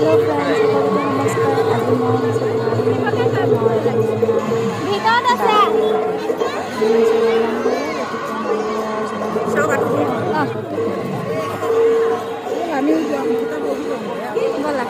Hello' friends, সকলোকে নমস্কাৰ। আজি মই আহিছোঁ ভিতৰত আছে। ব'লা।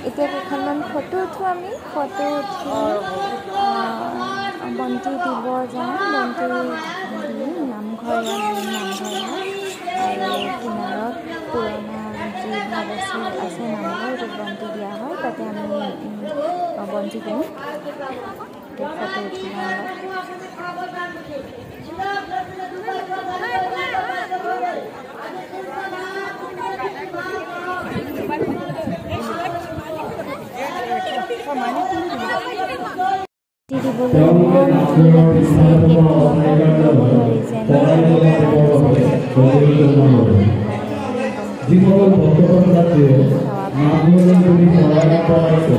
এতিয়া কেইখনমান ফটো উঠোঁ। আমি ফটো উঠি বন্তি দিব যাওঁ। বন্তি দি নামঘৰ, নামঘৰ আৰু কিনাৰত পুৰণা যি ভাগ আছে নামঘৰ, য'ত বন্তি দিয়া হয়, তাতে আমি বন্তি দিওঁ। ফটো উঠি লওঁ অলপ। দিবলৈ ইমান ভিৰ লাগিছে, কেতিয়াও ৰ'ব নোৱাৰি যেন। যিসকল ভক্তগণ যাত্ৰীয়ে নামঘৰলৈ বুলি শৰাই আগবঢ়াইছে,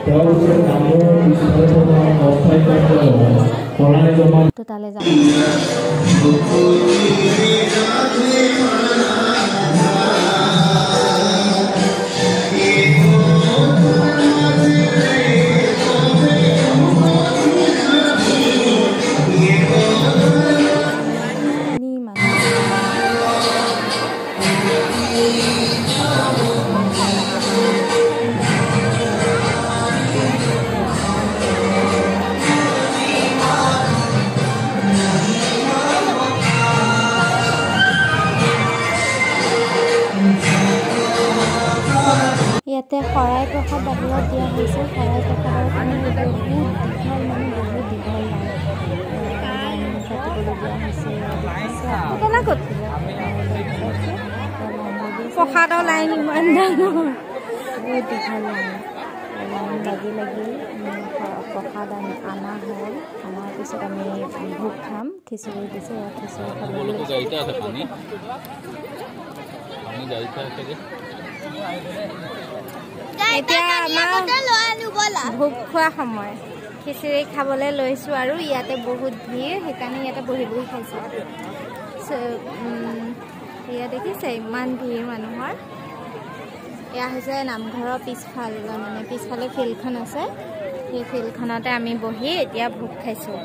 তেওঁলোকে নামঘৰৰ পিছফালে থকা অস্থায়ী কাৰ্যালয়ত শৰাই জমা তো তালৈ যাম। ইয়াতে শৰাই প্ৰসাদ বাহিৰত দিয়া হৈছে। শৰাই প্ৰসাদৰ কাৰণে বহুত দীঘল, মানে বহুত দীঘল লাইন পাতিবলগীয়া হৈছে। দেখিছে প্ৰসাদৰ লাইন ইমান ডাঙৰ, বহুত দীঘল লাইন। লাইন লাগি লাগি প্ৰসাদ অনা হ'ল। অনাৰ পিছত আমি ভোগ খাম। খিচিৰি দিছে, ইয়াত খিচিৰি খাব। এতিয়া আমাৰ ভোগ খোৱা সময়, খিচিৰি খাবলৈ লৈছোঁ। আৰু ইয়াতে বহুত ভিৰ, সেইকাৰণে ইয়াতে বহি বহি খাইছোঁ। এয়া দেখিছে, ইমান ভিৰ মানুহৰ। এয়া হৈছে নামঘৰৰ পিছফাল, মানে পিছফালে ফিল্ডখন আছে, সেই ফিল্ডখনতে আমি বহি এতিয়া ভোগ খাইছোঁ।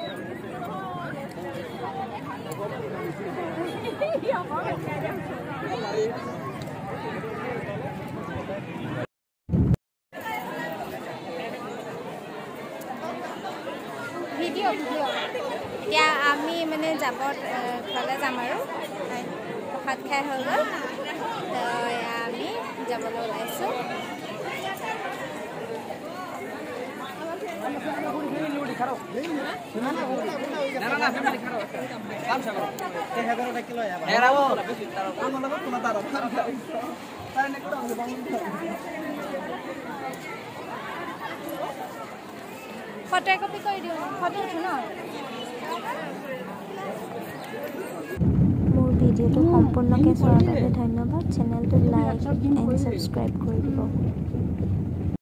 Video' video'. এতিয়া আমি মানে যাব ঘৰলৈ যাম আৰু প্ৰসাদ খাই হৈ গ'ল। তো এয়া আমি যাবলৈ ওলাইছোঁ। ফটো একপি কৰি দিওঁ, ফটো উঠো ন। মোৰ ভিডিঅ'টো সম্পূৰ্ণকৈ চোৱাৰ বাবে ধন্যবাদ। চেনেলটো লাইক এণ্ড ছাবস্ক্ৰাইব কৰি দিব।